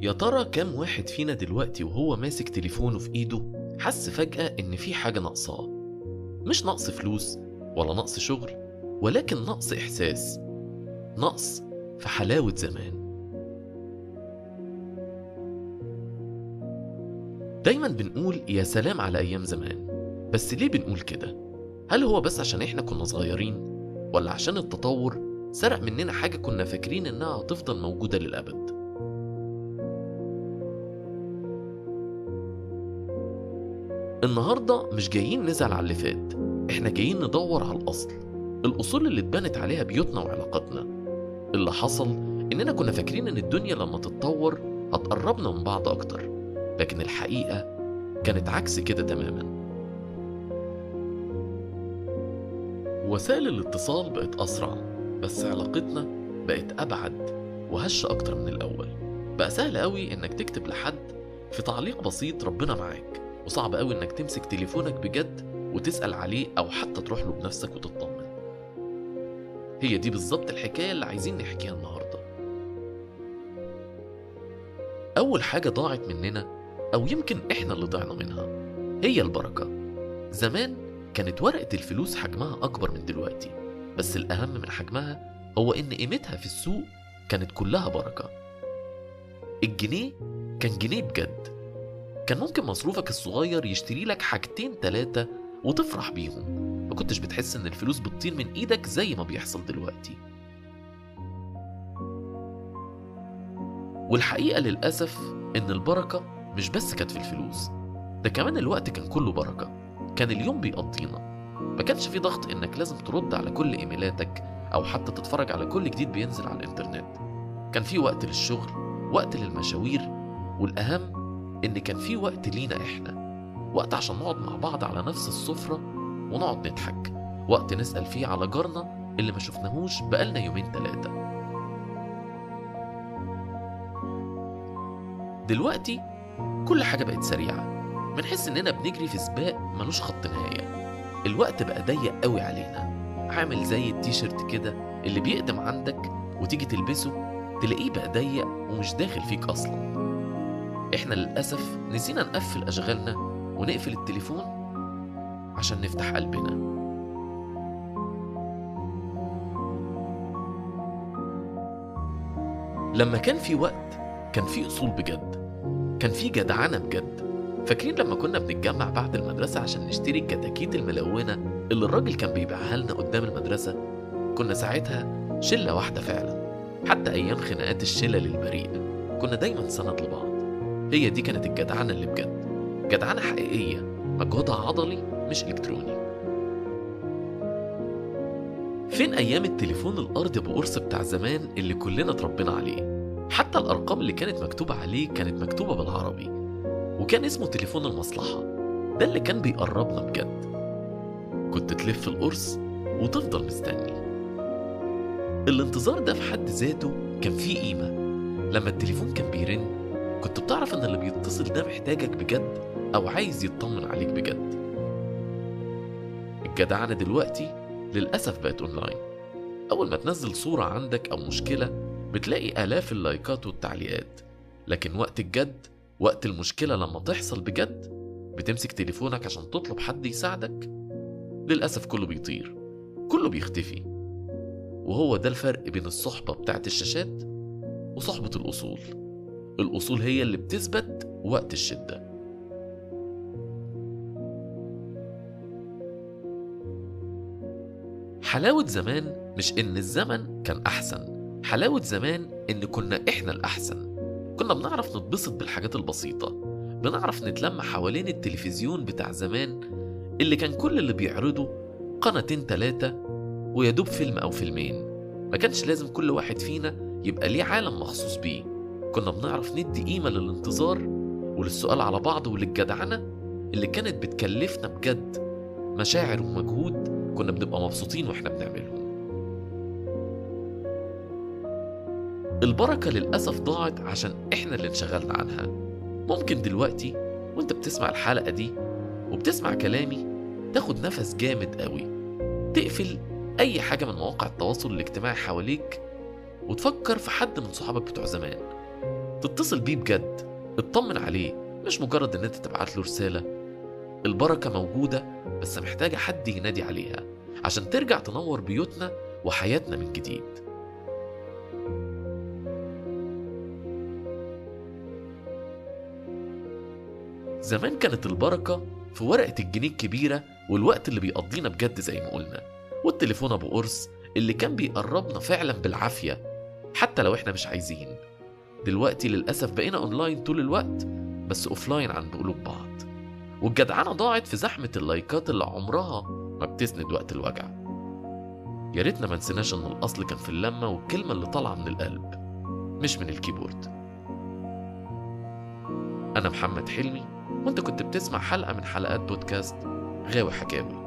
يا ترى كام واحد فينا دلوقتي وهو ماسك تليفونه في ايده حس فجأة ان في حاجة ناقصاه؟ مش نقص فلوس ولا نقص شغل، ولكن نقص احساس، نقص في حلاوة زمان. دايما بنقول يا سلام على ايام زمان، بس ليه بنقول كده؟ هل هو بس عشان احنا كنا صغيرين، ولا عشان التطور سرق مننا حاجة كنا فاكرين انها هتفضل موجودة للأبد؟ النهاردة مش جايين نزعل على اللي فات، احنا جايين ندور على الأصل، الأصول اللي اتبنت عليها بيوتنا وعلاقاتنا. اللي حصل إننا كنا فاكرين إن الدنيا لما تتطور هتقربنا من بعض أكتر، لكن الحقيقة كانت عكس كده تماما. وسائل الاتصال بقت أسرع، بس علاقتنا بقت أبعد وهشة أكتر من الأول. بقى سهل قوي إنك تكتب لحد في تعليق بسيط ربنا معاك، وصعب قوي انك تمسك تليفونك بجد وتسأل عليه او حتى تروح له بنفسك وتطمن. هي دي بالظبط الحكاية اللي عايزين نحكيها النهاردة. اول حاجة ضاعت مننا، او يمكن احنا اللي ضعنا منها، هي البركة. زمان كانت ورقة الفلوس حجمها اكبر من دلوقتي، بس الاهم من حجمها هو ان قيمتها في السوق كانت كلها بركة. الجنيه كان جنيه بجد، كان ممكن مصروفك الصغير يشتري لك حاجتين تلاتة وتفرح بيهم، ما كنتش بتحس ان الفلوس بتطير من ايدك زي ما بيحصل دلوقتي. والحقيقة للأسف ان البركة مش بس كانت في الفلوس، ده كمان الوقت كان كله بركة. كان اليوم بيقضينا، ما كانش في ضغط انك لازم ترد على كل ايميلاتك او حتى تتفرج على كل جديد بينزل على الانترنت. كان في وقت للشغل، وقت للمشاوير، والأهم إن كان في وقت لينا إحنا، وقت عشان نقعد مع بعض على نفس السفرة ونقعد نضحك، وقت نسأل فيه على جارنا اللي ما شفناهوش بقالنا يومين تلاتة. دلوقتي كل حاجة بقت سريعة، بنحس إننا بنجري في سباق ملوش خط نهاية. الوقت بقى ضيق قوي علينا، عامل زي التيشيرت كده اللي بيقدم عندك وتيجي تلبسه تلاقيه بقى ضيق ومش داخل فيك أصلا. احنا للأسف نسينا نقفل أشغالنا ونقفل التليفون عشان نفتح قلبنا. لما كان في وقت كان في أصول بجد، كان في جدعنة بجد. فاكرين لما كنا بنتجمع بعد المدرسة عشان نشتري الكتاكيت الملونة اللي الراجل كان بيبيعها لنا قدام المدرسة؟ كنا ساعتها شلة واحدة فعلا، حتى أيام خناقات الشلل البريئة كنا دايما سند لبعض. هي دي كانت الجدعنة اللي بجد، جدعنة حقيقية مجهودها عضلي مش إلكتروني. فين أيام التليفون الأرضي أبو قرص بتاع زمان اللي كلنا اتربينا عليه؟ حتى الأرقام اللي كانت مكتوبة عليه كانت مكتوبة بالعربي، وكان اسمه تليفون المصلحة. ده اللي كان بيقربنا بجد، كنت تلف القرص وتفضل مستني. الانتظار ده في حد ذاته كان فيه قيمة. لما التليفون كان بيرن كنت بتعرف ان اللي بيتصل ده محتاجك بجد او عايز يطمن عليك بجد. الجدعنة دلوقتي للأسف بقت اونلاين. اول ما تنزل صورة عندك او مشكلة بتلاقي الاف اللايكات والتعليقات، لكن وقت الجد، وقت المشكلة لما تحصل بجد، بتمسك تليفونك عشان تطلب حد يساعدك، للأسف كله بيطير، كله بيختفي. وهو ده الفرق بين الصحبة بتاعت الشاشات وصحبة الأصول. الأصول هي اللي بتثبت وقت الشدة. حلاوة زمان مش إن الزمن كان أحسن، حلاوة زمان إن كنا إحنا الأحسن. كنا بنعرف نتبسط بالحاجات البسيطة، بنعرف نتلم حوالين التلفزيون بتاع زمان اللي كان كل اللي بيعرضه قناتين تلاتة ويدوب فيلم أو فيلمين. ما كانش لازم كل واحد فينا يبقى ليه عالم مخصوص بيه. كنا بنعرف ندي قيمة للانتظار وللسؤال على بعض وللجدعنة اللي كانت بتكلفنا بجد مشاعر ومجهود كنا بنبقى مبسوطين واحنا بنعملهم. البركة للأسف ضاعت عشان احنا اللي انشغلنا عنها. ممكن دلوقتي وانت بتسمع الحلقة دي وبتسمع كلامي تاخد نفس جامد قوي، تقفل أي حاجة من مواقع التواصل الاجتماعي حواليك وتفكر في حد من صحابك بتوع زمان. تتصل بيه بجد، اطمن عليه، مش مجرد ان انت تبعت له رسالة. البركة موجودة، بس محتاجة حد ينادي عليها عشان ترجع تنور بيوتنا وحياتنا من جديد. زمان كانت البركة في ورقة الجنيه الكبيرة والوقت اللي بيقضينا بجد زي ما قلنا، والتليفون أبو قرص اللي كان بيقربنا فعلا بالعافية حتى لو احنا مش عايزين. دلوقتي للأسف بقينا أونلاين طول الوقت، بس offline عن قلوب بعض، والجدعنة ضاعت في زحمة اللايكات اللي عمرها ما بتسند وقت الوجع. يا ريتنا ما نسيناش ان الأصل كان في اللمة والكلمة اللي طالعة من القلب مش من ال keyboard. أنا محمد حلمي، وانت كنت بتسمع حلقة من حلقات بودكاست غاوي حكاوي.